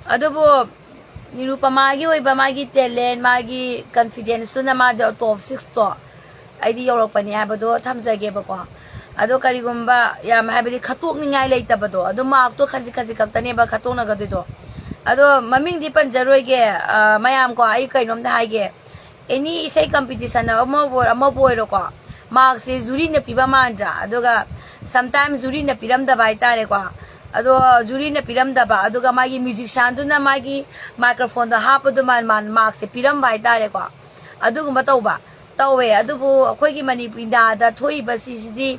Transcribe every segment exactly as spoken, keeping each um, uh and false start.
ꯑꯗꯨꯕꯨ ꯅꯤꯔꯨꯄꯃꯥꯒꯤ ꯑꯣꯏꯕ ꯃꯥꯒꯤ talent, ꯃꯥꯒꯤ confidenceꯇꯨꯅ ꯃꯥꯗꯤ top sixꯇꯣ ꯑꯩꯗꯤ ꯌꯧꯔꯛꯄꯅꯤ ꯍꯥꯏꯕꯗꯣ ꯊꯝꯖꯒꯦꯕꯀꯣ꯫ ꯑꯗꯣ ꯀꯔꯤꯒꯨꯝꯕ ꯌꯥꯝ, ꯍꯥꯏꯕꯗꯤ ꯈꯠꯇꯣꯛꯅꯤꯡꯉꯥꯏ ꯂꯩꯇꯕꯗꯣ, ꯑꯗꯨ markꯇꯣ ꯈꯖꯤꯛ ꯈꯖꯤꯛ ꯈꯛꯇꯅꯦꯕ ꯈꯠꯇꯣꯛꯅꯒꯗꯣꯏꯗꯣ꯫ ꯑꯗꯣ ꯃꯃꯤꯡꯗꯤ ꯄꯟꯖꯔꯣꯏꯒꯦ, ꯑ, ꯃꯌꯥꯝ ꯀꯣ, ꯑꯩ ꯀꯩꯅꯣꯝꯇ ꯍꯥꯏꯒꯦ꯫ Any ꯏꯁꯩ competition ꯑꯃꯕꯨ ꯑꯣꯏꯔꯣ, ꯑꯃꯕꯨ ꯑꯣꯏꯔꯣꯀꯣ, markꯁꯦ juryꯅ ꯄꯤꯕ ꯃꯥꯟꯗ꯭ꯔꯥ? ꯑꯗꯨꯒ sometimes juryꯅ ꯄꯤꯔꯝꯗꯕ ꯍꯥꯏꯇꯥꯔꯦꯀꯣ꯫ ꯑꯗꯣ juryꯅ ꯄꯤꯔꯝꯗꯕ, ꯑꯗꯨꯒ ꯃꯥꯒꯤ musicianꯗꯨꯅ ꯃꯥꯒꯤ microphoneꯗꯣ ꯍꯥꯞꯄꯗꯨ ꯃꯥ, ꯃꯥ markꯁꯦ ꯄꯤꯔꯝꯕ ꯍꯥꯏꯇꯥꯔꯦꯀꯣ꯫ ꯑꯗꯨꯒꯨꯝꯕ ꯇꯧꯕ, ꯇꯧꯋꯦ꯫ ꯑꯗꯨꯕꯨ ꯑꯩꯈꯣꯏꯒꯤ ꯃꯅꯤꯄꯨꯔ, ꯏꯟꯗꯤꯌꯥꯗ ꯊꯣꯛꯏꯕ ꯁꯤꯁꯤꯗꯤ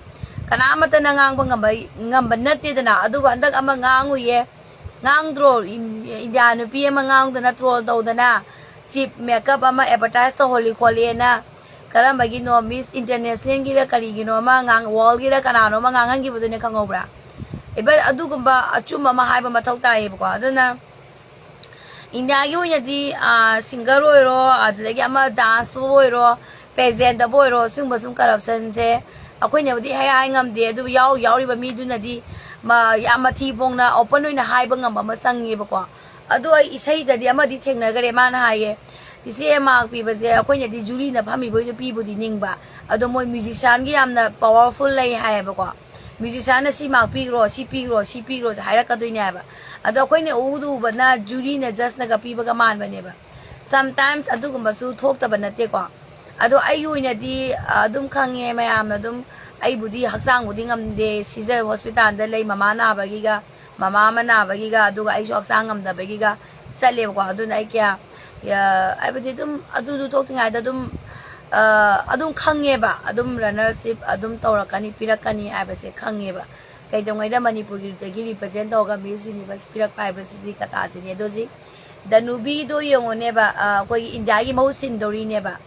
ꯀꯅꯥꯃꯠꯇꯅ ꯉꯥꯡꯕ ꯉꯝꯕ, ꯉꯝꯕ ꯅꯠꯇꯦꯗꯅ꯫ ꯑꯗꯨꯕꯨ ꯍꯟꯗꯛ ꯑꯃ ꯉꯥꯡꯉꯨꯏꯌꯦ, ꯉꯥꯡꯗ꯭ꯔꯣ? ꯏꯟ-, ꯏꯟꯗꯤꯌꯥ ꯅꯨꯄꯤ ꯑꯃ ꯉꯥꯡꯗꯅ, troll ꯇꯧꯗꯅ, cheap makeup ꯑꯃ advertise ꯇꯧꯍꯜꯂꯤ ꯈꯣꯠꯂꯤꯅ꯫ ꯀꯔꯝꯕꯒꯤꯅꯣ, Miss Internationalꯒꯤꯔ ꯀꯔꯤꯒꯤꯅꯣ ꯑꯃ ꯉꯥꯡ-, worldꯒꯤꯔ ꯀꯅꯥꯅꯣ ꯑꯃ ꯉꯥꯡꯍꯟꯈꯤꯕꯗꯨꯅꯦ, ꯈꯪꯍꯧꯕ꯭ꯔꯥ? Even ꯑꯗꯨꯒꯨꯝꯕ ꯑꯆꯨꯝꯕ ꯑꯃ ꯍꯥꯏꯕ ꯃꯊꯧ ꯇꯥꯏꯌꯦꯕꯀꯣ꯫ ꯑꯗꯨꯅ ꯏꯟꯗꯤꯌꯥꯒꯤ ꯑꯣꯏꯅꯗꯤ, ꯑꯥ, singer ꯑꯣꯏꯔꯣ, ꯑꯗꯨꯗꯒꯤ ꯑꯃ danceꯄꯨ ꯑꯣꯏꯔꯣ, pageantꯇꯕꯨ ꯑꯣꯏꯔꯣ, ꯁꯤꯒꯨꯝꯕ ꯁꯨꯝ corruptionꯁꯦ ꯑꯩꯈꯣꯏꯅꯕꯨꯗꯤ ꯍꯥꯏ ꯍꯥꯏ ꯉꯝꯗꯦ, ꯑꯗꯨꯕꯨ ꯌꯥꯎ-, ꯌꯥꯎꯔꯤꯕ ꯃꯤꯗꯨꯅꯗꯤ ꯃ-, ꯌꯥꯝ ꯃꯊꯤ ꯐꯣꯡꯅ open ꯑꯣꯏꯅ ꯍꯥꯏꯕ ꯉꯝꯕ ꯑꯃ ꯆꯪꯉꯦꯕꯀꯣ꯫ ꯑꯗꯣ ꯑꯩ ꯏꯁꯩꯗꯗꯤ ꯑꯃꯗꯤ ꯊꯦꯡꯅꯈꯔꯦ, ꯃꯥꯅ ꯍꯥꯏꯌꯦ, "ꯆꯤꯆꯦ, mark ꯄꯤꯕꯁꯦ ꯑꯩꯈꯣꯏꯅꯗꯤ juryꯅ ꯐꯝꯃꯤꯕ ꯍꯣꯏꯗꯣ ꯄꯤꯕꯨꯗꯤ ꯅꯤꯡꯕ, ꯑꯗꯣ ꯃꯣꯏ musicianꯒꯤ ꯌꯥꯝꯅ powerful ꯂꯩ ꯍꯥꯏꯌꯦꯕꯀꯣ꯫ Musicianꯅ ꯁꯤ mark ꯄꯤꯈ꯭ꯔꯣ, ꯁꯤ ꯄꯤꯈ꯭ꯔꯣ, ꯁꯤ ꯄꯤꯈ꯭ꯔꯣꯁꯦ ꯍꯥꯏꯔꯛꯀꯗꯣꯏꯅꯦ ꯍꯥꯏꯕ꯫ ꯑꯗꯣ ꯑꯩꯈꯣꯏꯅ ꯎꯗ ꯎꯕꯅ juryꯅ judgeꯅꯒ ꯄꯤꯕꯒ ꯃꯥꯟꯕꯅꯦꯕ꯫ Sometimes ꯑꯗꯨꯒꯨꯝꯕꯁꯨ ꯊꯣꯛꯇꯕ ꯅꯠꯇꯦꯀꯣ꯫ ꯑꯗꯣ ꯑꯩꯒꯤ ꯑꯣꯏꯅꯗꯤ, ꯑ, ꯑꯗꯨꯝ ꯈꯪꯉꯦ, ꯃꯌꯥꯝꯅ ꯑꯗꯨꯝ, ꯑꯩꯕꯨꯗꯤ ꯍꯛꯆꯥꯡꯕꯨꯗꯤ ꯉꯝꯗꯦ, ꯁꯤꯖ hospitalꯗ ꯂꯩ, ꯃꯃꯥ ꯅꯥꯕꯒꯤꯒ, ꯃꯃꯥ ꯑꯃ ꯅꯥꯕꯒꯤꯒ, ꯑꯗꯨꯒ ꯑꯩꯁꯨ ꯍꯛꯆꯥꯡ ꯉꯝꯗꯕꯒꯤꯒ ꯆꯠꯂꯦꯕꯀꯣ꯫ ꯑꯗꯨꯅ ꯑꯩ ꯀꯌꯥ, ꯌꯥ-, ꯍꯥꯏꯕꯗꯤ ꯑꯗꯨꯝ ꯑꯗꯨꯗꯨ ꯊꯣꯛꯇ꯭ꯔꯤꯉꯩꯗ ꯑꯗꯨꯝ, ꯑ, ꯑꯗꯨꯝ ꯈꯪꯉꯦꯕ, ꯑꯗꯨꯝ runnership ꯑꯗꯨꯝ ꯇꯧꯔꯛꯀꯅꯤ, ꯄꯤꯔꯛꯀꯅꯤ ꯍꯥꯏꯕꯁꯦ ꯈꯪꯉꯦꯕ꯫ ꯀꯩꯗꯧꯉꯩꯗ ꯃꯅꯤꯄꯨꯔꯒꯤꯗꯒꯤ represent ꯇꯧꯔꯒ Miss Universe ꯄꯤꯔꯛꯄ ꯍꯥꯏꯕꯁꯤꯗꯤ ꯀꯇꯥꯁꯤꯅꯤ꯫ ꯑꯗꯣ ꯍꯧꯖꯤꯛ ꯗꯅꯨꯕꯤꯗꯣ ꯌꯦꯡꯉꯣꯅꯦꯕ, ꯑ, ꯑꯩꯈꯣꯏꯒꯤ ꯏꯟꯗꯤꯌꯥꯒꯤ ꯃꯍꯨꯠ ꯁꯤꯟꯗꯧꯔꯤꯅꯦꯕ,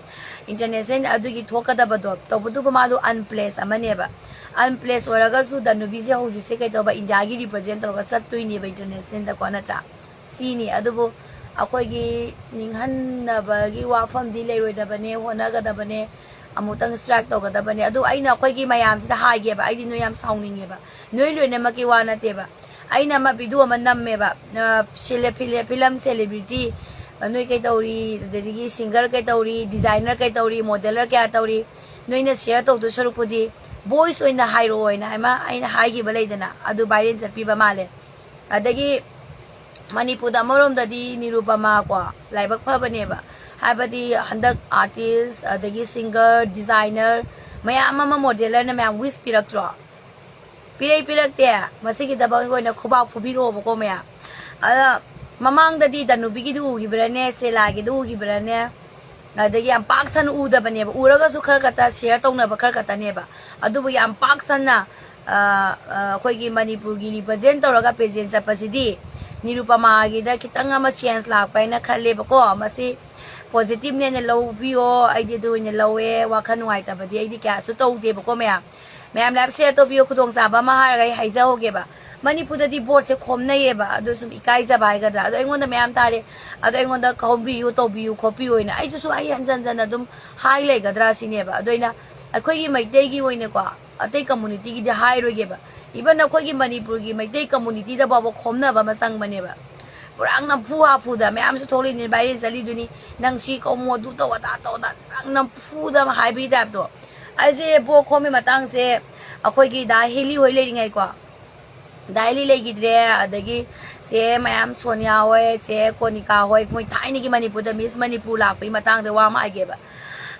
international ꯑꯗꯨꯒꯤ ꯊꯣꯛꯀꯗꯕꯗꯣ꯫ ꯇꯧꯕꯇꯕꯨ ꯃꯥꯗꯣ unplaced ꯑꯃꯅꯦꯕ꯫ Unplaced ꯑꯣꯏꯔꯒꯁꯨ ꯗꯅꯨꯕꯤꯁꯦ ꯍꯧꯖꯤꯛꯁꯦ ꯀꯩꯗꯧꯕ, ꯏꯟꯗꯤꯌꯥꯒꯤ represent ꯇꯧꯔꯒ ꯆꯠꯇꯣꯏꯅꯦꯕ internationalꯗꯀꯣ, ꯅꯠꯇ꯭ꯔꯥ? ꯁꯤꯅꯤ꯫ ꯑꯗꯨꯕꯨ ꯑꯩꯈꯣꯏꯒꯤ ꯅꯤꯡꯍꯟꯅꯕꯒꯤ ꯋꯥꯐꯝꯗꯤ ꯂꯩꯔꯣꯏꯗꯕꯅꯦ, ꯍꯣꯠꯅꯒꯗꯕꯅꯦ, ꯑꯃꯨꯛꯇꯪ strike ꯇꯧꯒꯗꯕꯅꯦ꯫ ꯑꯗꯨ ꯑꯩꯅ ꯑꯩꯈꯣꯏꯒꯤ ꯃꯌꯥꯝꯁꯤꯗ ꯍꯥꯏꯒꯦꯕ, ꯑꯩꯗꯤ ꯅꯣꯏ ꯌꯥꯝ ꯁꯥꯎꯅꯤꯡꯉꯦꯕ, ꯅꯣꯏ ꯂꯣꯏꯅꯃꯛꯀꯤ ꯋꯥ ꯅꯠꯇꯦꯕ꯫ ꯑꯩꯅ ꯑꯃ ꯚꯤꯗꯤꯑꯣ ꯑꯃ ꯅꯝꯃꯦꯕ, ꯐꯤꯂꯝ ꯁꯦꯂꯦꯕ꯭ꯔꯤꯇꯤ, ꯅꯣꯏ ꯀꯩ ꯇꯧꯔꯤ, ꯑꯗꯨꯗꯒꯤ ꯁꯤꯡꯒꯔ ꯀꯩ ꯇꯧꯔꯤ, ꯗꯤꯖꯥꯏꯅꯔ ꯀꯩ ꯇꯧꯔꯤ, ꯃꯣꯗꯦꯂꯔ ꯀꯌꯥ ꯇꯧꯔꯤ, ꯅꯣꯏꯅ ꯁꯤꯌꯔ ꯇꯧꯗꯣꯏ ꯁꯔꯨꯛꯄꯨꯗꯤ ꯚꯣꯏꯁ ꯑꯣꯏꯅ ꯍꯥꯏꯔꯛꯑꯣ ꯍꯥꯏꯅ ꯑꯃ ꯑꯩꯅ ꯍꯥꯏꯈꯤꯕ ꯂꯩꯗꯅ, ꯑꯗꯨ ꯚꯥꯏꯔꯦꯜ ꯆꯠꯄꯤꯕ ꯃꯥꯜꯂꯦ꯫ ꯑꯗꯒꯤ ꯃꯅꯤꯄꯨꯔꯗ ꯑꯃꯔꯣꯝꯗꯗꯤ ꯅꯤꯔꯨꯄꯃꯥ ꯀꯣ, ꯂꯥꯏꯕꯛ ꯐꯕꯅꯦꯕ꯫ ꯍꯥꯏꯕꯗꯤ ꯍꯟꯗꯛ ꯑꯥꯔꯇꯤꯁ, ꯑꯗꯒꯤ ꯁꯤꯡꯒꯔ, ꯗꯤꯖꯥꯏꯅꯔ ꯃꯌꯥꯝ ꯑꯃ, ꯃꯣꯗꯦꯂꯔꯅ ꯃꯌꯥꯝ ꯋꯤꯁ ꯄꯤꯔꯛꯇ꯭ꯔꯣ? ꯄꯤꯔꯩ ꯄꯤꯔꯛꯇꯦ꯫ ꯃꯁꯤꯒꯤꯗꯃꯛ ꯑꯣꯏꯅ ꯈꯨꯕꯥꯛ ꯐꯨꯕꯤꯔꯛꯑꯣꯕꯀꯣ ꯃꯌꯥꯝ꯫ ꯑꯗ ꯃꯃꯥꯡꯗꯗꯤ ꯗꯅꯨꯕꯤꯒꯤꯗꯨ ꯎꯈꯤꯕ꯭ꯔꯅꯦ, ꯁꯦꯂꯥꯒꯤꯗꯨ ꯎꯈꯤꯕ꯭ꯔꯅꯦ? ꯑꯗꯒꯤ ꯌꯥꯝ ꯄꯥꯛ ꯁꯟꯅ ꯎꯗꯕꯅꯦꯕ, ꯎꯔꯒꯁꯨ ꯈꯔ ꯈꯛꯇ ꯁꯤꯌꯔ ꯇꯧꯅꯕ ꯈꯔ ꯈꯛꯇꯅꯦꯕ꯫ ꯑꯗꯨꯕꯨ ꯌꯥꯝ ꯄꯥꯛ ꯁꯟꯅ, ꯑ, ꯑ, ꯑꯩꯈꯣꯏꯒꯤ ꯃꯅꯤꯄꯨꯔꯒꯤ ꯔꯤꯄ꯭ꯔꯖꯦꯟ ꯇꯧꯔꯒ ꯄ꯭ꯔꯖꯦꯟ ꯆꯠꯄꯁꯤꯗꯤ ꯅꯤꯔꯨꯄꯃꯥꯒꯤꯗ ꯈꯤꯇꯪ ꯑꯃ ꯆꯦꯟꯖ ꯂꯥꯛꯄ ꯍꯥꯏꯅ ꯈꯜꯂꯦꯕꯀꯣ꯫ ꯃꯁꯤ ꯄꯣꯖꯤꯇꯤꯚꯅꯦꯅ ꯂꯧꯕꯤꯌꯣ꯫ ꯑꯩꯗꯤ ꯑꯗꯨ ꯑꯣꯏꯅ ꯂꯧꯋꯦ꯫ ꯋꯥꯈꯜ ꯅꯨꯡꯉꯥꯏꯇꯕꯗꯤ ꯑꯩꯗꯤ ꯀꯌꯥꯁꯨ ꯇꯧꯗꯦꯕꯀꯣ ꯃꯌꯥꯝ꯫ ꯃꯌꯥꯝ ꯂꯥꯏꯐ ꯁꯦꯌꯔ ꯇꯧꯕꯤꯌꯣ꯫ ꯈꯨꯗꯣꯡꯆꯥꯕ ꯑꯃ ꯍꯥꯏꯔꯒ ꯑꯩ ꯍꯥꯏꯖꯍꯧꯒꯦꯕ꯫ ꯃꯅꯤꯄꯨꯔꯗꯗꯤ ꯚꯣꯠꯁꯦ ꯈꯣꯝꯅꯩꯌꯦꯕ, ꯑꯗꯨ ꯁꯨꯝ ꯏꯀꯥꯏꯖꯕ ꯍꯥꯏꯒꯗ꯭ꯔꯥ, ꯑꯗꯣ ꯑꯩꯉꯣꯟꯗ ꯃꯌꯥꯝ ꯇꯥꯔꯦ, ꯑꯗꯣ ꯑꯩꯉꯣꯟꯗ ꯈꯣꯝꯕꯤꯌꯨ, ꯇꯧꯕꯤꯌꯨ, ꯈꯣꯠꯄꯤꯌꯨ ꯍꯥꯏꯅ ꯑꯩꯁꯨ ꯁꯨꯝ ꯑꯩ ꯍꯟꯖꯟ ꯍꯟꯖꯟꯅ ꯑꯗꯨꯝ ꯍꯥꯏ ꯂꯩꯒꯗ꯭ꯔꯥ ꯁꯤꯅꯦꯕ꯫ ꯑꯗꯣ ꯑꯩꯅ ꯑꯩꯈꯣꯏꯒꯤ ꯃꯩꯇꯩꯒꯤ ꯑꯣꯏꯅꯀꯣ, ꯑꯇꯩ ꯀꯝꯃꯨꯅꯤꯇꯤꯒꯤꯗꯤ ꯍꯥꯏꯔꯣꯏꯒꯦꯕ, ꯏꯚꯟ ꯑꯩꯈꯣꯏꯒꯤ ꯃꯅꯤꯄꯨꯔꯒꯤ ꯃꯩꯇꯩ ꯀꯝꯃꯨꯅꯤꯇꯤꯗ ꯐꯥꯎꯕ ꯈꯣꯝꯅꯕ ꯑꯃ ꯆꯪꯕꯅꯦꯕ꯫ ꯄꯨꯔꯥ ꯅꯝꯐꯨ ꯍꯥꯐꯨꯗ ꯃꯌꯥꯝꯁꯨ ꯊꯣꯛꯂꯛꯏꯅꯤ, ꯚꯥꯏꯔꯦꯜ ꯆꯠꯂꯤꯗꯨꯅꯤ, "ꯅꯪ ꯁꯤ ꯀꯧꯃꯣ, ꯑꯗꯨ ꯇꯧ, ꯑꯗꯥ ꯇꯧ", ꯑꯗꯥ ꯄꯨꯔꯥ ꯅꯝꯐꯨꯗ ꯑꯃ ꯍꯥꯏꯕꯒꯤ ꯇꯥꯏꯞꯇꯣ꯫ ꯑꯩꯁꯦ ꯚꯣꯠ ꯈꯣꯝꯕꯒꯤ ꯃꯇꯥꯡꯁꯦ ꯑꯩꯈꯣꯏꯒꯤ ꯗꯥ ꯍꯦꯂꯤ ꯍꯣꯏ ꯂꯩꯔꯤꯉꯩꯀꯣ, ꯗꯥ ꯍꯦꯂꯤ ꯂꯩꯈꯤꯗ꯭ꯔꯦ, ꯑꯗꯒꯤ ꯆꯦ ꯃꯌꯥꯝ, ꯁꯣꯅꯤꯌꯥ ꯍꯣꯏ, ꯆꯦ ꯀꯣꯅꯤꯀꯥ ꯍꯣꯏ, ꯃꯣꯏ ꯊꯥꯏꯅꯒꯤ ꯃꯅꯤꯄꯨꯔꯗ ꯃꯤꯁ ꯃꯅꯤꯄꯨꯔ ꯂꯥꯛꯄꯒꯤ ꯃꯇꯥꯡꯗ ꯋꯥ ꯑꯃ ꯍꯥꯏꯒꯦꯕ꯫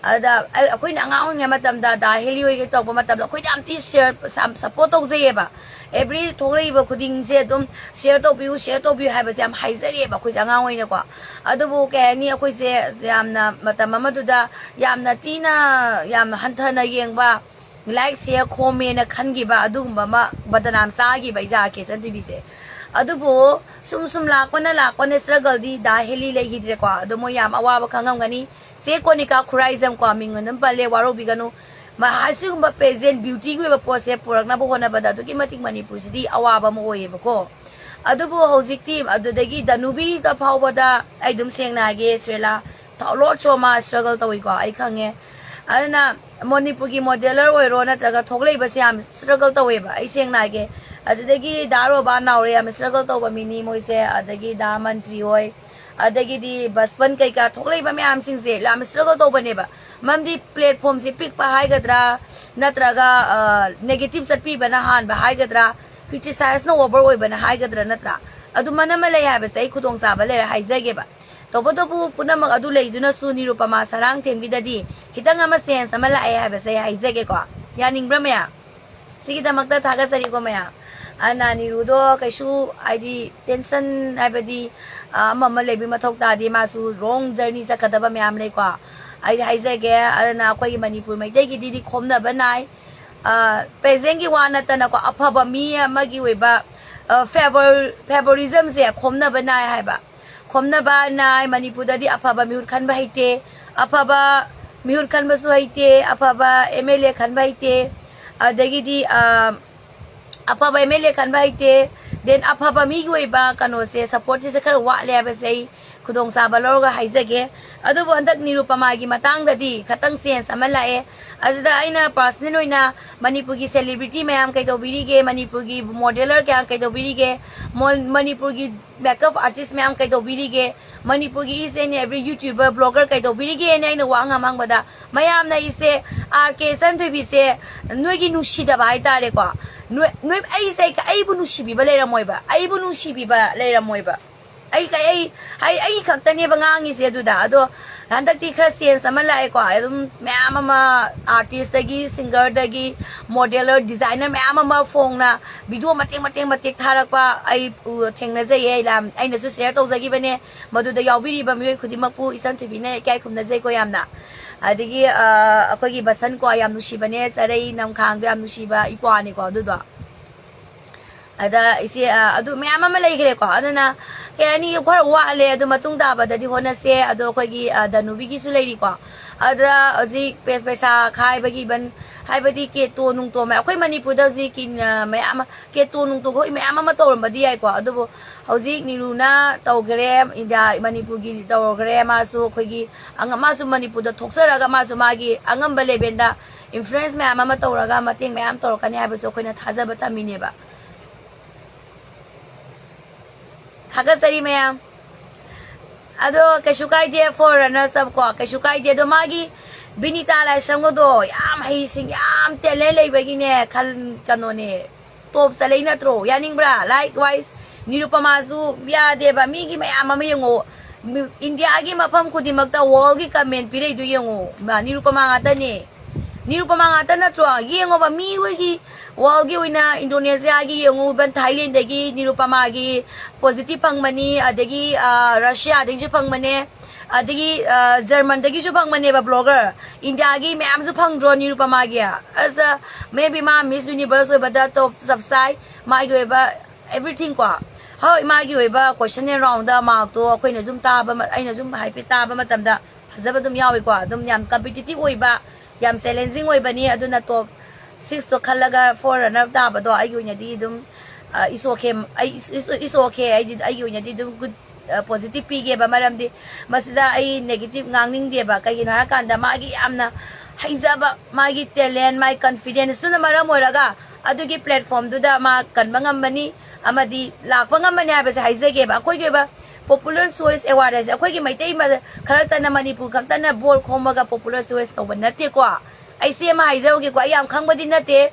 ꯑꯗ ꯑꯩ-, ꯑꯩꯈꯣꯏꯅ ꯑꯉꯥꯡ ꯑꯣꯏꯔꯤꯉꯩ ꯃꯇꯝꯗ ꯗꯥ ꯍꯦꯂꯤ ꯍꯣꯏꯒ ꯇꯧꯔꯛꯄ ꯃꯇꯝꯗ ꯑꯩꯈꯣꯏꯗ ꯌꯥꯝ ꯊꯤ ꯁꯤꯌꯔ, ꯁꯞꯄꯣꯔꯠ ꯇꯧꯖꯩꯌꯦꯕ꯫ ꯑꯦꯕ꯭ꯔꯤ ꯊꯣꯛꯂꯛꯏꯕ ꯈꯨꯗꯤꯡꯁꯦ ꯑꯗꯨꯝ ꯁꯤꯌꯔ ꯇꯧꯕꯤꯌꯨ, ꯁꯤꯌꯔ ꯇꯧꯕꯤꯌꯨ ꯍꯥꯏꯕꯁꯦ ꯌꯥꯝ ꯍꯥꯏꯖꯔꯤꯑꯕ ꯑꯩꯈꯣꯏꯁꯦ ꯑꯉꯥꯡ ꯑꯣꯏꯅꯀꯣ꯫ ꯑꯗꯨꯕꯨ ꯀꯩ ꯍꯥꯏꯅꯤ, ꯑꯩꯈꯣꯏꯁꯦ ꯌꯥꯝꯅ ꯃꯇꯝ ꯑꯃꯗꯨꯗ ꯌꯥꯝꯅ ꯊꯤꯅ, ꯌꯥꯝꯅ ꯍꯟꯊꯅ ꯌꯦꯡꯕ, ꯂꯥꯏꯛ ꯁꯤꯌꯔ ꯈꯣꯝꯃꯦꯅ ꯈꯟꯈꯤꯕ ꯑꯗꯨꯒꯨꯝꯕ ꯑꯃ ꯕꯗꯅꯥꯝ ꯆꯥꯈꯤꯕ ꯑꯩꯁꯦ ꯑꯥꯔ ꯀꯦ ꯆꯟꯊꯣꯏꯕꯤꯁꯦ꯫ ꯑꯗꯨꯕꯨ ꯁꯨꯝ ꯁꯨꯝ ꯂꯥꯛꯄꯅ ꯂꯥꯛꯄꯅ ꯁ꯭ꯇ꯭ꯔꯒꯜꯗꯤ ꯗꯥ ꯍꯦꯂꯤ ꯂꯩꯈꯤꯗ꯭ꯔꯦꯀꯣ꯫ ꯑꯗꯣ ꯃꯣꯏ ꯌꯥꯝ ꯑꯋꯥꯕ ꯈꯪꯉꯝꯒꯅꯤ꯫ ꯆꯦ ꯀꯣꯅꯤꯀꯥ ꯈꯨꯔꯥꯏꯖꯝ ꯀꯣ, ꯃꯤꯡ ꯑꯗꯨꯝ ꯄꯜꯂꯦ, ꯋꯥꯔꯧꯕꯤꯒꯅꯨ꯫ ꯃ-, ꯑꯁꯤꯒꯨꯝꯕ ꯄꯦꯖꯦꯟ ꯕ꯭ꯌꯨꯇꯤꯒꯤ ꯑꯣꯏꯕ ꯄꯣꯠꯁꯦ ꯄꯨꯔꯛꯅꯕ ꯍꯣꯠꯅꯕꯗ ꯑꯗꯨꯛꯀꯤ ꯃꯇꯤꯛ ꯃꯅꯤꯄꯨꯔꯁꯤꯗꯤ ꯑꯋꯥꯕ ꯑꯃ ꯑꯣꯏꯌꯦꯕꯀꯣ꯫ ꯑꯗꯨꯕꯨ ꯍꯧꯖꯤꯛꯇꯤ ꯑꯗꯨꯗꯒꯤ ꯗꯅꯨꯕꯤꯗ ꯐꯥꯎꯕꯗ ꯑꯩ ꯑꯗꯨꯝ ꯁꯦꯡꯅ ꯍꯥꯏꯒꯦ, ꯁ꯭ꯔꯦꯂꯥ, ꯊꯥꯎ ꯂꯣꯠ ꯁꯣ ꯃꯥ ꯁ꯭ꯇ꯭ꯔꯒꯜ ꯇꯧꯏꯀꯣ, ꯑꯩ ꯈꯪꯉꯦ꯫ ꯑꯗꯨꯅ ꯃꯅꯤꯄꯨꯔꯒꯤ ꯃꯣꯗꯦꯂꯔ ꯑꯣꯏꯔꯣ ꯅꯠꯇ꯭ꯔꯒ ꯊꯣꯛꯂꯛꯏꯕꯁꯦ ꯌꯥꯝ ꯁ꯭ꯇ꯭ꯔꯒꯜ ꯇꯧꯋꯦꯕ꯫ ꯑꯩ ꯁꯦꯡꯅ ꯍꯥꯏꯒꯦ, ꯑꯗꯨꯗꯒꯤ ꯗꯥ ꯔꯣꯕꯥ ꯅꯥꯎꯔꯦ ꯌꯥꯝ ꯁ꯭ꯇ꯭ꯔꯒꯜ ꯇꯧꯕ ꯃꯤꯅꯤ ꯃꯣꯏꯁꯦ, ꯑꯗꯒꯤ ꯗꯥ ꯃꯟꯇ꯭ꯔꯤ ꯍꯣꯏ, ꯑꯗꯒꯤꯗꯤ ꯕꯁꯄꯟ ꯀꯩꯀꯥ ꯊꯣꯛꯂꯛꯏꯕ ꯃꯌꯥꯝꯁꯤꯡꯁꯦ ꯌꯥꯝ ꯁ꯭ꯇ꯭ꯔꯒꯜ ꯇꯧꯕꯅꯦꯕ꯫ ꯃꯔꯝꯗꯤ ꯄ꯭ꯂꯦꯠꯐꯣꯝꯁꯦ ꯄꯤꯛꯄ ꯍꯥꯏꯒꯗ꯭ꯔꯥ, ꯅꯠꯇ꯭ꯔꯒ ꯅꯦꯒꯦꯇꯤꯞ ꯆꯠꯄꯤꯕꯅ ꯍꯥꯟꯕ ꯍꯥꯏꯒꯗ꯭ꯔꯥ, ꯀ꯭ꯔꯤꯇꯤꯁꯥꯏꯖꯅ ꯑꯣꯚꯔ ꯑꯣꯏꯕꯅ ꯍꯥꯏꯒꯗ꯭ꯔꯥ, ꯅꯠꯇ꯭ꯔꯥ? ꯑꯗꯨꯃꯥꯏꯅ ꯑꯃ ꯂꯩ ꯍꯥꯏꯕꯁꯦ ꯑꯩ ꯈꯨꯗꯣꯡꯆꯥꯕ ꯂꯩꯔꯦ ꯍꯥꯏꯖꯒꯦꯕ꯫ ꯇꯧꯕꯇꯕꯨ ꯄꯨꯝꯅꯃꯛ ꯑꯗꯨ ꯂꯩꯗꯨꯅꯁꯨ ꯅꯤꯔꯨꯄꯃꯥ ꯁꯔꯥꯡꯊꯦꯝꯒꯤꯗꯗꯤ ꯈꯤꯇꯪ ꯑꯃ ꯆꯦꯟꯖ ꯑꯃ ꯂꯥꯛꯑꯦ ꯍꯥꯏꯕꯁꯦ ꯑꯩ ꯍꯥꯏꯖꯒꯦꯀꯣ꯫ ꯌꯥꯅꯤꯡꯕ꯭ꯔꯥ ꯃꯌꯥꯝ? ꯁꯤꯒꯤꯗꯃꯛꯇ ꯊꯥꯒꯠꯆꯔꯤꯀꯣ ꯃꯌꯥꯝ꯫ ꯑꯗꯨꯅ ꯅꯤꯔꯨꯗꯣ ꯀꯩꯁꯨ ꯍꯥꯏꯗꯤ ꯇꯦꯟꯁꯟ ꯍꯥꯏꯕꯗꯤ, ꯑ, ꯑꯃ ꯑꯃ ꯂꯩꯕꯒꯤ ꯃꯊꯧ ꯇꯥꯗꯦ, ꯃꯥꯁꯨ ꯔꯣꯡ ꯖꯔꯅꯤ ꯆꯠꯀꯗꯕ ꯃꯌꯥꯝ ꯂꯩꯀꯣ꯫ ꯑꯩ ꯍꯥꯏꯖꯒꯦ, ꯑꯗꯨꯅ ꯑꯩꯈꯣꯏꯒꯤ ꯃꯅꯤꯄꯨꯔ ꯃꯩꯇꯩꯒꯤꯗꯤ ꯈꯣꯝꯅꯕ ꯅꯥꯏ꯫ ꯄ꯭ꯔꯦꯖꯦꯟꯒꯤ ꯋꯥ ꯅꯠꯇꯅꯀꯣ, ꯑꯐꯕ ꯃꯤ ꯑꯃꯒꯤ ꯑꯣꯏꯕ ꯐꯦꯕꯔ ꯐꯦꯕꯣꯔꯤꯖꯝꯁꯦ ꯈꯣꯝꯅꯕ ꯅꯥꯏ ꯍꯥꯏꯕ꯫ ꯈꯣꯝꯅꯕ ꯅꯥꯏ꯫ ꯃꯅꯤꯄꯨꯔꯗꯗꯤ ꯑꯐꯕ ꯃꯤꯍꯨꯠ ꯈꯟꯕ ꯍꯩꯇꯦ, ꯑꯐꯕ ꯃꯤꯍꯨꯠ ꯈꯟꯕꯁꯨ ꯍꯩꯇꯦ, ꯑꯐꯕ ꯑꯦꯝ ꯑꯦꯜ ꯑꯦ ꯈꯟꯕ ꯍꯩꯇꯦ, ꯑꯗꯒꯤꯗꯤ ꯑ, ꯑꯐꯕ ꯑꯦꯝ ꯑꯦꯜ ꯑꯦ ꯈꯟꯕ ꯍꯩꯇꯦ꯫ ꯗꯦꯟ ꯑꯐꯕ ꯃꯤꯒꯤ ꯑꯣꯏꯕ ꯀꯩꯅꯣꯁꯦ, ꯁꯞꯄꯣꯔꯠꯁꯤꯁꯦ ꯈꯔ ꯋꯥꯠꯂꯦ ꯍꯥꯏꯕꯁꯦ ꯑꯩ ꯈꯨꯗꯣꯡꯆꯥꯕ ꯂꯧꯔꯒ ꯍꯥꯏꯖꯒꯦ꯫ ꯑꯗꯨꯕꯨ ꯍꯟꯗꯛ ꯅꯤꯔꯨꯄꯃꯥꯒꯤ ꯃꯇꯥꯡꯗꯗꯤ ꯈꯇꯪ ꯆꯦꯟꯖ ꯑꯃ ꯂꯥꯛꯑꯦ꯫ ꯑꯁꯤꯗ ꯑꯩꯅ ꯄꯥꯔꯁꯅꯦꯜ ꯑꯣꯏꯅ ꯃꯅꯤꯄꯨꯔꯒꯤ ꯁꯦꯂꯤꯕ꯭ꯔꯤꯇꯤ ꯃꯌꯥꯝ ꯀꯩꯗꯧꯕꯤꯔꯤꯒꯦ, ꯃꯅꯤꯄꯨꯔꯒꯤ ꯃꯣꯗꯦꯂꯔ ꯀꯌꯥꯝ ꯀꯩꯗꯧꯕꯤꯔꯤꯒꯦ, ꯃꯣ-, ꯃꯅꯤꯄꯨꯔꯒꯤ ꯃꯦꯀꯞ ꯑꯥꯔꯇꯤꯁ ꯃꯌꯥꯝ ꯀꯩꯗꯧꯕꯤꯔꯤꯒꯦ, ꯃꯅꯤꯄꯨꯔꯒꯤ each and every YouTuber, blogger ꯀꯩꯗꯧꯕꯤꯔꯤꯒꯦꯅ ꯑꯩꯅ ꯋꯥ ꯍꯪꯉꯝ ꯍꯪꯕꯗ, ꯃꯌꯥꯝꯅ ꯑꯩꯁꯦ, ꯑꯥꯔ ꯀꯦ ꯏꯆꯟꯊꯣꯏꯕꯤꯁꯦ ꯅꯣꯏꯒꯤ ꯅꯨꯡꯁꯤꯗꯕ ꯍꯥꯏꯇꯥꯔꯦꯀꯣ꯫ ꯅꯣꯏ, ꯅꯣꯏ, ꯑꯩꯁꯦ ꯑꯩ-, ꯑꯩꯕꯨ ꯅꯨꯡꯁꯤꯕꯤꯕ ꯂꯩꯔꯝꯃꯣꯏꯕ, ꯑꯩꯕꯨ ꯅꯨꯡꯁꯤꯕꯤꯕ ꯂꯩꯔꯝꯃꯣꯏꯕ꯫ ꯑꯩ ꯀꯩ-, ꯑꯩ, ꯑꯩ, ꯑꯩ ꯈꯛꯇꯅꯦꯕ ꯉꯥꯡꯉꯤꯁꯦ ꯑꯗꯨꯗ꯫ ꯑꯗꯣ ꯍꯟꯗꯛꯇꯤ ꯈꯔ ꯆꯦꯟꯖ ꯑꯃ ꯂꯥꯛꯑꯦꯀꯣ꯫ ꯑꯗꯨꯝ ꯃꯌꯥꯝ ꯑꯃ, ꯑꯥꯔꯇꯤꯁꯇꯒꯤ, ꯁꯤꯡꯒꯔꯗꯒꯤ, ꯃꯣꯗꯦꯂꯔ, ꯗꯤꯖꯥꯏꯅꯔ ꯃꯌꯥꯝ ꯑꯃ ꯐꯣꯡꯅ ꯚꯤꯗꯤꯑꯣ ꯃꯇꯦꯛ, ꯃꯇꯦꯛ, ꯃꯇꯦꯛ ꯊꯥꯔꯛꯄ ꯑꯩ ꯎ-, ꯊꯦꯡꯅꯖꯩꯌꯦ꯫ ꯑꯩ ꯂꯥꯝ-, ꯑꯩꯅꯁꯨ ꯁꯤꯌꯔ ꯇꯧꯖꯈꯤꯕꯅꯦ꯫ ꯃꯗꯨꯗ ꯌꯥꯎꯕꯤꯔꯤꯕ ꯃꯤꯑꯣꯏ ꯈꯨꯗꯤꯡꯃꯛꯄꯨ ꯏꯆꯟ ꯊꯣꯏꯕꯤꯅ ꯏꯀꯥꯏ ꯈꯨꯝꯅꯖꯩꯀꯣ ꯌꯥꯝꯅ꯫ ꯑꯗꯒꯤ, ꯑ, ꯑꯩꯈꯣꯏꯒꯤ ꯕꯁꯟ ꯀꯣ, ꯌꯥꯝ ꯅꯨꯡꯁꯤꯕꯅꯦ, ꯆꯔꯩ ꯅꯝꯈꯥꯡꯗꯣ ꯌꯥꯝ ꯅꯨꯡꯁꯤꯕ ꯏꯄ꯭ꯋꯥꯅꯤꯀꯣ ꯑꯗꯨꯗꯣ꯫ ꯑꯗ ꯏꯆꯦ, ꯑ, ꯑꯗꯨ ꯃꯌꯥꯝ ꯑꯃ ꯂꯩꯈ꯭ꯔꯦꯀꯣ꯫ ꯑꯗꯨꯅ ꯀꯩ ꯍꯥꯏꯅꯤ, ꯈꯔ ꯋꯥꯠꯂꯦ꯫ ꯑꯗꯣ ꯃꯇꯨꯡ ꯇꯥꯕꯗꯗꯤ ꯍꯣꯠꯅꯁꯦ꯫ ꯑꯗꯣ ꯑꯩꯈꯣꯏꯒꯤ, ꯑ, ꯗꯅꯨꯕꯤꯒꯤꯁꯨ ꯂꯩꯔꯤꯀꯣ꯫ ꯑꯗ ꯍꯧꯖꯤꯛ ꯄꯦ-, ꯄꯩꯁꯥ ꯈꯥꯏꯕꯒꯤ ꯏꯚꯟ, ꯍꯥꯏꯕꯗꯤ ꯀꯦꯇꯣ ꯅꯨꯡꯇꯣ ꯃꯌꯥꯝ, ꯑꯩꯈꯣꯏ ꯃꯅꯤꯄꯨꯔꯗ ꯍꯧꯖꯤꯛ ꯀꯤꯟ-, ꯑ, ꯃꯌꯥꯝ ꯑꯃ ꯀꯦꯇꯣ ꯅꯨꯡꯇꯣ ꯍꯣꯏ ꯃꯌꯥꯝ ꯑꯃ ꯇꯧꯔꯝꯕꯗꯤ ꯌꯥꯏꯀꯣ꯫ ꯑꯗꯨꯕꯨ ꯍꯧꯖꯤꯛ ꯅꯤꯔꯨꯅ ꯇꯧꯈ꯭ꯔꯦ, ꯏꯟꯗꯤꯌꯥ, ꯃꯅꯤꯄꯨꯔꯒꯤ ꯇꯧꯈ꯭ꯔꯦ꯫ ꯃꯥꯁꯨ ꯑꯩꯈꯣꯏꯒꯤ ꯑꯉ-, ꯃꯥꯁꯨ ꯃꯅꯤꯄꯨꯔꯗ ꯊꯣꯛꯆꯔꯒ ꯃꯥꯁꯨ ꯃꯥꯒꯤ ꯑꯉꯝꯕ ꯂꯦꯚꯦꯜꯗ ꯏꯟꯐ꯭ꯂꯨꯌꯦꯟꯁ ꯃꯌꯥꯝ ꯑꯃ ꯇꯧꯔꯒ ꯃꯇꯦꯡ ꯃꯌꯥꯝ ꯇꯧꯔꯛꯀꯅꯤ ꯍꯥꯏꯕꯁꯨ ꯑꯩꯈꯣꯏꯅ ꯊꯥꯖꯕ ꯊꯝꯃꯤꯅꯦꯕ꯫ ꯊꯥꯒꯠꯆꯔꯤ ꯃꯌꯥꯝ꯫ ꯑꯗꯣ ꯀꯩꯁꯨ ꯀꯥꯏꯗꯦ, four runners up ꯀꯣ, ꯀꯩꯁꯨ ꯀꯥꯏꯗꯦ꯫ ꯑꯗꯣ ꯃꯥꯒꯤ ꯕꯤꯅꯤꯇꯥ ꯂꯥꯏꯁ꯭ꯔꯝꯒꯗꯣ ꯌꯥꯝ ꯍꯩꯁꯤꯡ, ꯌꯥꯝ talent ꯂꯩꯕꯒꯤꯅꯦ, ꯈꯜ-, ꯀꯩꯅꯣꯅꯦ, ꯇꯣꯞ ꯆꯠꯂꯛꯏ ꯅꯠꯇ꯭ꯔꯣ? ꯌꯥꯅꯤꯡꯕ꯭ꯔꯥ? Likewise, ꯅꯤꯔꯨꯄꯃꯥꯁꯨ ꯌꯥꯗꯦꯕ꯫ ꯃꯤꯒꯤ ꯃꯌꯥꯝ ꯑꯃ ꯌꯦꯡꯉꯣ, ꯃꯤ-, ꯏꯟꯗꯤꯌꯥꯒꯤ ꯃꯐꯝ ꯈꯨꯗꯤꯡꯃꯛꯇ world ꯒꯤ comment ꯄꯤꯔꯛꯏꯗꯨ ꯌꯦꯡꯉꯣ, ꯃꯥ, ꯅꯤꯔꯨꯄꯃꯥ ꯉꯥꯛꯇꯅꯦ꯫ ꯅꯤꯔꯨꯄꯃꯥ ꯉꯥꯛꯇ ꯅꯠꯇ꯭ꯔꯣ? ꯌꯦꯡꯉꯣꯕ, ꯃꯤ ꯍꯣꯏꯒꯤ world ꯒꯤ ꯑꯣꯏꯅ ꯏꯟꯗꯣꯅꯦꯁꯤꯌꯥꯒꯤ ꯌꯦꯡꯉꯨ, ꯏꯚꯟ ꯊꯥꯏꯂꯦꯟꯗꯒꯤ ꯅꯤꯔꯨꯄꯃꯥꯒꯤ positive ꯐꯪꯕꯅꯤ, ꯑꯗꯒꯤ, ꯑ, ꯔꯁꯤꯌꯥꯗꯒꯤꯁꯨ ꯐꯪꯕꯅꯦ, ꯑꯗꯒꯤ, ꯑ, ꯖꯔꯃꯟꯗꯒꯤꯁꯨ ꯐꯪꯕꯅꯦꯕ blogger꯫ ꯏꯟꯗꯤꯌꯥꯒꯤ ꯃꯌꯥꯝꯁꯨ ꯐꯪꯗ꯭ꯔꯣ ꯅꯤꯔꯨꯄꯃꯥꯒꯤ? ꯑꯁ, maybe ꯃꯥ Miss Universe ꯑꯣꯏꯕꯗ ꯇꯣꯞ ꯆꯞ ꯆꯥꯏ, ꯃꯥꯒꯤ ꯑꯣꯏꯕ everything ꯀꯣ꯫ ꯍꯣꯏ, ꯃꯥꯒꯤ ꯑꯣꯏꯕ question and round the mark ꯇꯣ ꯑꯩꯈꯣꯏꯅ ꯁꯨꯝ ꯇꯥꯕ ꯃ-, ꯑꯩꯅ ꯁꯨꯝ ꯍꯥꯏꯐꯦꯠ ꯇꯥꯕ ꯃꯇꯝꯗ ꯐꯖꯕ ꯑꯗꯨꯝ ꯌꯥꯎꯏꯀꯣ꯫ ꯑꯗꯨꯝ ꯌꯥꯝ competitive ꯑꯣꯏꯕ, ꯌꯥꯝ challenging ꯑꯣꯏꯕꯅꯤ꯫ ꯑꯗꯨꯅ top six ꯇꯣ ꯈꯜꯂꯒ four runner up ꯇꯥꯕꯗꯣ ꯑꯩꯒꯤ ꯑꯣꯏꯅꯗꯤ ꯑꯗꯨꯝ, ꯑ, it's okay, ꯑꯩ, it's, it's, it's okay, ꯑꯩꯗꯤ, ꯑꯩꯒꯤ ꯑꯣꯏꯅꯗꯤ ꯑꯗꯨꯝ good, ꯑ, positive ꯄꯤꯒꯦꯕ꯫ ꯃꯔꯝꯗꯤ ꯃꯁꯤꯗ ꯑꯩ negative ꯉꯥꯡꯅꯤꯡꯗꯦꯕ꯫ ꯀꯩꯒꯤꯅꯣ ꯍꯥꯏꯔꯀꯥꯟꯗ ꯃꯥꯒꯤ ꯌꯥꯝꯅ ꯍꯩꯖꯕ, ꯃꯥꯒꯤ talent, ꯃꯥꯒꯤ confidence ꯇꯨꯅ ꯃꯔꯝ ꯑꯣꯏꯔꯒ ꯑꯗꯨꯒꯤ platform ꯗꯨꯗ ꯃꯥ ꯀꯟꯕ ꯉꯝꯕꯅꯤ ꯑꯃꯗꯤ ꯂꯥꯛꯄ ꯉꯝꯕꯅꯤ ꯍꯥꯏꯕꯁꯦ ꯍꯥꯏꯖꯒꯦꯕ꯫ ꯑꯩꯈꯣꯏꯒꯤ ꯑꯣꯏꯕ Popular Choice Award ꯍꯥꯏꯁꯦ ꯑꯩꯈꯣꯏꯒꯤ ꯃꯩꯇꯩ ꯃ-, ꯈꯔꯇꯅ, ꯃꯅꯤꯄꯨꯔ ꯈꯛꯇꯅ ꯕꯣꯔ ꯈꯣꯝꯃꯒ Popular Choice ꯇꯧꯕ ꯅꯠꯇꯦꯀꯣ꯫ ꯑꯩ ꯁꯤ ꯑꯃ ꯍꯥꯏꯖꯍꯧꯒꯦꯀꯣ, ꯑꯩ ꯌꯥꯝ ꯈꯪꯕꯗꯤ ꯅꯠꯇꯦ꯫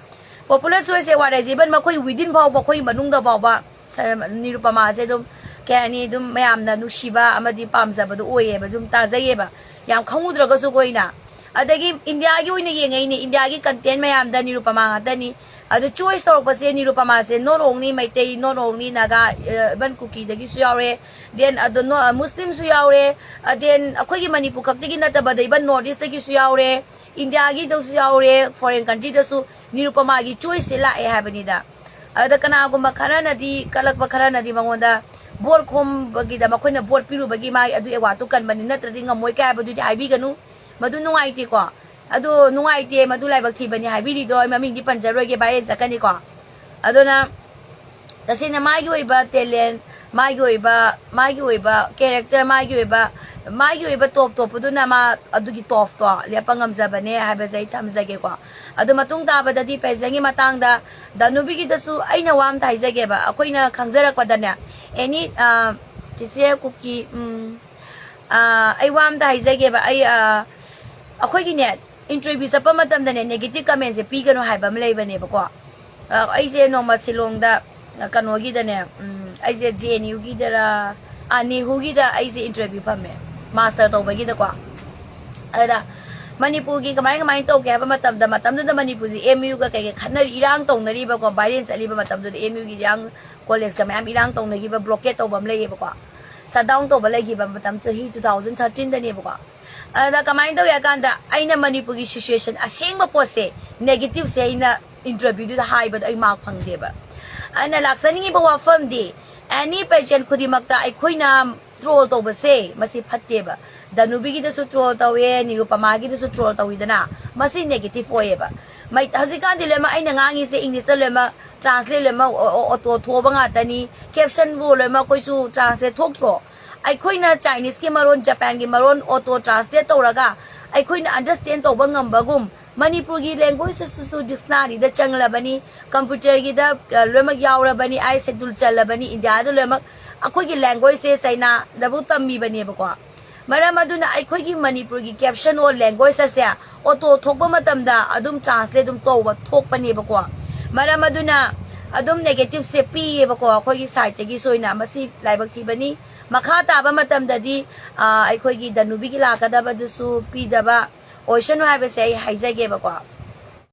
Popular Choice Award ꯍꯥꯏꯁꯦ even ꯃꯈꯣꯏ within ꯐꯥꯎꯕ, ꯑꯩꯈꯣꯏꯒꯤ ꯃꯅꯨꯡꯗ ꯐꯥꯎꯕ ꯁ-, ꯅꯤꯔꯨꯄꯃꯥꯁꯦ ꯑꯗꯨꯝ, ꯀꯩ ꯍꯥꯏꯅꯤ, ꯑꯗꯨꯝ ꯃꯌꯥꯝꯅ ꯅꯨꯡꯁꯤꯕ ꯑꯃꯗꯤ ꯄꯥꯝꯖꯕꯗꯣ ꯑꯣꯏꯌꯦꯕ, ꯑꯗꯨꯝ ꯇꯥꯖꯩꯌꯦꯕ, ꯌꯥꯝ ꯈꯪꯉꯨꯗ꯭ꯔꯒꯁꯨ ꯑꯩꯈꯣꯏꯅ꯫ ꯑꯗꯒꯤ ꯏꯟꯗꯤꯌꯥꯒꯤ ꯑꯣꯏꯅ ꯌꯦꯡꯉꯛꯏꯅꯦ, ꯏꯟꯗꯤꯌꯥꯒꯤ content ꯃꯌꯥꯝꯗ ꯅꯤꯔꯨꯄꯃꯥ ꯉꯥꯛꯇꯅꯤ꯫ ꯑꯗꯨ choice ꯇꯧꯔꯛꯄꯁꯦ ꯅꯤꯔꯨꯄꯃꯥꯁꯦ not only Meitei, not only Naga, ꯑ, even ꯀꯨꯀꯤꯗꯒꯤꯁꯨ ꯌꯥꯎꯔꯦ, then ꯑꯗꯣ ꯅꯣ-, ꯃꯨꯁꯂꯤꯝꯁꯨ ꯌꯥꯎꯔꯦ, ꯑ, then ꯑꯩꯈꯣꯏꯒꯤ ꯃꯅꯤꯄꯨꯔ ꯈꯛꯇꯒꯤ ꯅꯠꯇꯕꯗ even North East ꯇꯒꯤꯁꯨ ꯌꯥꯎꯔꯦ, ꯏꯟꯗꯤꯌꯥꯒꯤꯗꯁꯨ ꯌꯥꯎꯔꯦ, foreign country ꯗꯁꯨ ꯅꯤꯔꯨꯄꯃꯥꯒꯤ choice ꯁꯦ ꯂꯥꯛꯑꯦ ꯍꯥꯏꯕꯅꯤꯗ꯫ ꯑꯗꯨꯗ ꯀꯅꯥꯒꯨꯝꯕ ꯈꯔꯅꯗꯤ, ꯀꯜꯂꯛꯄ ꯈꯔꯅꯗꯤ ꯃꯉꯣꯟꯗ ꯕꯣꯔ ꯈꯣꯝꯕꯒꯤꯗ ꯃꯈꯣꯏꯅ ꯕꯣꯔ ꯄꯤꯔꯨꯕꯒꯤ ꯃꯥꯒꯤ ꯑꯗꯨ ꯑꯦꯋꯥꯔꯗꯇꯨ ꯀꯟꯕꯅꯤ, ꯅꯠꯇ꯭ꯔꯗꯤ ꯉꯝꯃꯣꯏ ꯀꯥꯏ ꯍꯥꯏꯕꯗꯨꯗꯤ ꯍꯥꯏꯕꯤꯒꯅꯨ꯫ ꯃꯗꯨ ꯅꯨꯡꯉꯥꯏꯇꯦꯀꯣ꯫ ꯑꯗꯨ ꯅꯨꯡꯉꯥꯏꯇꯦ, ꯃꯗꯨ ꯂꯥꯏꯕꯛ ꯊꯤꯕꯅꯤ ꯍꯥꯏꯕꯤꯔꯤꯗꯣ ꯑꯩ ꯃꯃꯤꯡꯗꯤ ꯄꯟꯖꯔꯣꯏꯒꯦ, ꯚꯥꯏꯔꯦꯜ ꯆꯠꯀꯅꯤꯀꯣ꯫ ꯑꯗꯨꯅ ꯇꯁꯦꯡꯅ ꯃꯥꯒꯤ ꯑꯣꯏꯕ ꯇꯦꯂꯦꯟ, ꯃꯥꯒꯤ ꯑꯣꯏꯕ, ꯃꯥꯒꯤ ꯑꯣꯏꯕ ꯀꯦꯔꯦꯛꯇꯔ, ꯃꯥꯒꯤ ꯑꯣꯏꯕ, ꯃꯥꯒꯤ ꯑꯣꯏꯕ ꯇꯣꯞ ꯇꯣꯞꯄꯗꯨꯅ ꯃꯥ ꯑꯗꯨꯒꯤ ꯇꯣꯞꯇꯣ ꯂꯦꯞꯄ ꯉꯝꯖꯕꯅꯦ ꯍꯥꯏꯕꯁꯦ ꯑꯩ ꯊꯝꯖꯒꯦꯀꯣ꯫ ꯑꯗꯨ ꯃꯇꯨꯡ ꯇꯥꯕꯗꯗꯤ ꯄꯦꯖꯦꯟꯒꯤ ꯃꯇꯥꯡꯗ ꯗꯅꯨꯕꯤꯒꯤꯗꯁꯨ ꯑꯩꯅ ꯋꯥ ꯑꯃ ꯍꯥꯏꯖꯒꯦꯕ꯫ ꯑꯩꯈꯣꯏꯅ ꯈꯪꯖꯔꯛꯄꯗꯅꯦ, ꯑꯦꯅꯤ, ꯑ, ꯆꯤꯆꯦ ꯀꯨꯀꯤ, ꯎꯝ, ꯑ, ꯑꯩ ꯋꯥ ꯑꯝꯇ ꯍꯥꯏꯖꯒꯦꯕ꯫ ꯑꯩ, ꯑ, ꯑꯩꯈꯣꯏꯒꯤꯅꯦ, ꯏꯟꯇꯔꯚ꯭ꯌꯨ ꯆꯠꯄ ꯃꯇꯝꯗꯅꯦ, ꯅꯦꯒꯦꯇꯤꯚ ꯀꯃꯦꯟꯁꯦ ꯄꯤꯒꯅꯨ ꯍꯥꯏꯕ ꯑꯃ ꯂꯩꯕꯅꯦꯕꯀꯣ꯫ ꯑ, ꯑꯩꯁꯦ ꯅꯣꯡꯃ ꯁꯤꯂꯣꯡꯗ, ꯑ, ꯀꯩꯅꯣꯒꯤꯗꯅꯦ, ꯎꯝ, ꯑꯩꯁꯦ ꯖꯦ ꯑꯦꯟ ꯌꯨꯒꯤꯗꯔ, ꯑ, ꯅꯦꯍꯨꯒꯤꯗ ꯑꯩꯁꯦ ꯏꯟꯇꯔꯚ꯭ꯌꯨ ꯐꯝꯃꯦ, ꯃꯥꯁꯇꯔ ꯇꯧꯕꯒꯤꯗꯀꯣ꯫ ꯑꯗꯨꯗ ꯃꯅꯤꯄꯨꯔꯒꯤ ꯀꯃꯥꯏ ꯀꯃꯥꯏꯅ ꯇꯧꯒꯦ ꯍꯥꯏꯕ ꯃꯇꯝꯗ, ꯃꯇꯝꯗꯨꯗ ꯃꯅꯤꯄꯨꯔꯁꯤ ꯑꯦꯝ ꯌꯨꯒ ꯀꯩꯀꯩ ꯈꯠꯅꯔꯤ, ꯏꯔꯥꯡ ꯇꯧꯅꯔꯤꯕꯀꯣ, ꯚꯥꯏꯔꯦꯜ ꯆꯠꯂꯤꯕ ꯃꯇꯝꯗꯨꯗ ꯑꯦꯝ ꯌꯨꯒꯤ ꯏꯔꯥꯡ, ꯀꯣꯂꯦꯖꯀ ꯃꯌꯥꯝ ꯏꯔꯥꯡ ꯇꯧꯅꯈꯤꯕ, ꯕ꯭ꯂꯣꯀꯦꯠ ꯇꯧꯕ ꯑꯃ ꯂꯩꯌꯦꯕꯀꯣ, ꯁꯠ ꯗꯥꯎꯟ ꯇꯧꯕ ꯂꯩꯈꯤꯕ ꯃꯇꯝ ꯆꯍꯤ ꯇꯨ ꯊꯥꯎꯖꯟ ꯊꯥꯔꯇꯤꯟꯗꯅꯦꯕꯀꯣ꯫ ꯑꯗ ꯀꯃꯥꯏꯅ ꯇꯧꯏ ꯍꯥꯏ ꯀꯥꯟꯗ, ꯑꯩꯅ ꯃꯅꯤꯄꯨꯔꯒꯤ ꯁꯤꯆꯨꯋꯦꯁꯟ ꯑꯁꯦꯡꯕ ꯄꯣꯠꯁꯦ, ꯅꯦꯒꯦꯇꯤꯚꯁꯦ ꯑꯩꯅ ꯏꯟꯇꯔꯚ꯭ꯌꯨꯗꯨꯗ ꯍꯥꯏꯕꯗꯣ ꯑꯩ ꯃꯥꯔꯛ ꯐꯪꯗꯦꯕ꯫ ꯑꯩꯅ ꯂꯥꯛꯆꯅꯤꯡꯉꯤꯕ ꯋꯥꯐꯝꯗꯤ, ꯑꯦꯅꯤ ꯄꯦꯖꯦꯟ ꯈꯨꯗꯤꯡꯃꯛꯇ ꯑꯩꯈꯣꯏꯅ ꯇ꯭ꯔꯣꯜ ꯇꯧꯕꯁꯦ ꯃꯁꯤ ꯐꯠꯇꯦꯕ꯫ ꯗꯅꯨꯕꯤꯒꯤꯗꯁꯨ ꯇ꯭ꯔꯣꯜ ꯇꯧꯋꯦ, ꯅꯤꯔꯨꯄꯃꯥꯒꯤꯗꯁꯨ ꯇ꯭ꯔꯣꯜ ꯇꯧꯋꯤꯗꯅ, ꯃꯁꯤ ꯅꯦꯒꯦꯇꯤꯚ ꯑꯣꯏꯌꯦꯕ꯫ ꯃꯩ-, ꯍꯧꯖꯤꯛꯀꯥꯟꯗꯤ ꯂꯣꯏꯅꯃꯛ ꯑꯩꯅ ꯉꯥꯡꯉꯤꯁꯦ ꯏꯪꯂꯤꯁꯇ ꯂꯣꯏꯅꯃꯛ ꯇ꯭ꯔꯥꯟꯁꯂꯦꯠ ꯂꯣꯏꯅꯃꯛ ꯑꯣ-, ꯑꯣ-, ꯑꯣꯇꯣ ꯊꯣꯛꯑꯕ ꯉꯥꯛꯇꯅꯤ꯫ ꯀꯦꯞꯁꯟꯕꯨ ꯂꯣꯏꯅꯃꯛ ꯑꯩꯈꯣꯏꯁꯨ ꯇ꯭ꯔꯥꯟꯁꯂꯦꯠ ꯊꯣꯛꯇ꯭ꯔꯣ? ꯑꯩꯈꯣꯏꯅ ꯆꯥꯏꯅꯤꯁꯀꯤ ꯃꯔꯣꯟ, ꯖꯄꯥꯟꯒꯤ ꯃꯔꯣꯟ ꯑꯣꯇꯣ ꯇ꯭ꯔꯥꯟꯁꯂꯦꯠ ꯇꯧꯔꯒ ꯑꯩꯈꯣꯏꯅ ꯑꯟꯗꯔꯁꯇꯦꯟ ꯇꯧꯕ ꯉꯝꯕꯒꯨꯝ, ꯃꯅꯤꯄꯨꯔꯒꯤ ꯂꯦꯡꯒ꯭ꯋꯦꯖ ꯑꯁꯤꯁꯨ ꯗꯤꯛꯁꯅꯥꯔꯤꯗ ꯆꯪꯂꯕꯅꯤ, ꯀꯝꯄ꯭ꯌꯨꯇꯔꯒꯤꯗ, ꯑ, ꯂꯣꯏꯅꯃꯛ ꯌꯥꯎꯔꯕꯅꯤ, ꯑꯥꯏ ꯁꯦꯗꯨꯜ ꯆꯜꯂꯕꯅꯤ, ꯏꯟꯗꯤꯌꯥꯗ ꯂꯣꯏꯅꯃꯛ ꯑꯩꯈꯣꯏꯒꯤ ꯂꯦꯡꯒ꯭ꯋꯦꯖꯁꯦ ꯆꯥꯏꯅꯥꯗꯕꯨ ꯇꯝꯃꯤꯕꯅꯦꯕꯀꯣ꯫ ꯃꯔꯝ ꯑꯗꯨꯅ ꯑꯩꯈꯣꯏꯒꯤ ꯃꯅꯤꯄꯨꯔꯒꯤ ꯀꯦꯞꯁꯟ ꯑꯣꯔ ꯂꯦꯡꯒ꯭ꯋꯦꯖ ꯑꯁꯦ ꯑꯣꯇꯣ ꯊꯣꯛꯄ ꯃꯇꯝꯗ ꯑꯗꯨꯝ ꯇ꯭ꯔꯥꯟꯁꯂꯦꯠ ꯑꯗꯨꯝ ꯇꯧꯕ ꯊꯣꯛꯄꯅꯦꯕꯀꯣ꯫ ꯃꯔꯝ ꯑꯗꯨꯅ ꯑꯗꯨꯝ ꯅꯦꯒꯦꯇꯤꯚꯁꯦ ꯄꯤꯌꯦꯕꯀꯣ, ꯑꯩꯈꯣꯏꯒꯤ ꯁꯥꯏꯠꯇꯒꯤꯁꯨ ꯑꯣꯏꯅ, ꯃꯁꯤ ꯂꯥꯏꯕꯛ ꯊꯤꯕꯅꯤ꯫ ꯃꯈꯥ ꯇꯥꯕ ꯃꯇꯝꯗꯗꯤ, ꯑ, ꯑꯩꯈꯣꯏꯒꯤ ꯗꯅꯨꯕꯤꯒꯤ ꯂꯥꯛꯀꯗꯕꯗꯨꯁꯨ ꯄꯤꯗꯕ ꯑꯣꯏꯁꯅꯨ ꯍꯥꯏꯕꯁꯦ ꯑꯩ ꯍꯥꯏꯖꯒꯦꯕꯀꯣ꯫